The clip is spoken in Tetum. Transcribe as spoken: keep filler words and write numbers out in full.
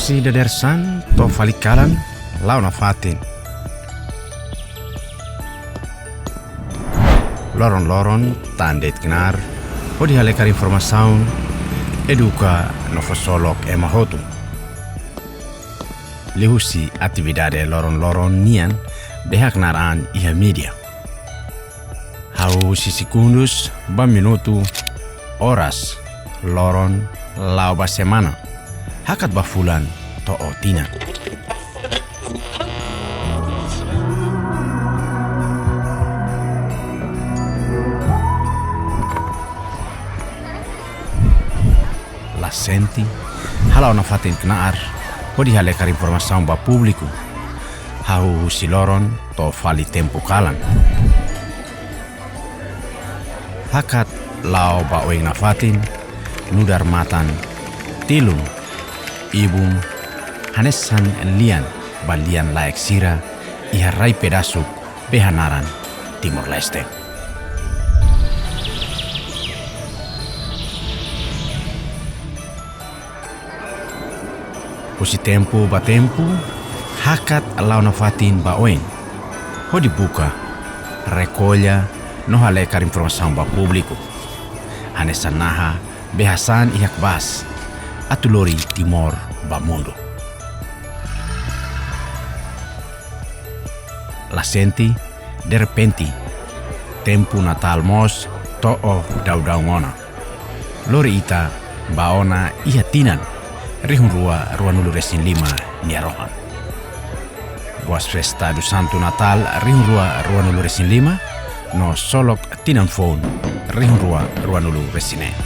Husi dadeer-saan to'o fali kalan, la'o nafatin. Loron-loron tan de'it knaar, hodi halekar informasaun, eduka no fó solok ema hotu. Liuhusi atividade loron-loron nian, dehan knaar an iha mídia. Hahú husi sekundus ba minutu, oras, loron, la'o ba semana, hakat ba fulan to'o tinan. Lasenti, hala'o nafatin knaar, hodi halekar informasaun ba públiku. Hahú husi loron to'o fali tempu kalan. Hakat la'o ba oin nafatin, nu'udar matan, tilun, ibun, hanesan lian ba lian-laek sira iha rai pedasuk be hanaran Timor-Leste. Husi tempu ba tempu, hakat la'o nafatin ba oin, hodi buka, rekolla, no halekar informasaun ba públiku. Hanesan naha be hasa'e iha kbas, atu lori Timor ba mundu. Lasenti, derrepente, tempu Natál mós to'o daudaun ona. Lori ita ba ona iha tinan rihun rua ruanulu-resin-lima nia rohan. Boas festas do Santo Natal rihun rua ruanulu-resin-lima, no solok tinan foun rihun rua ruanulu-resin-neen.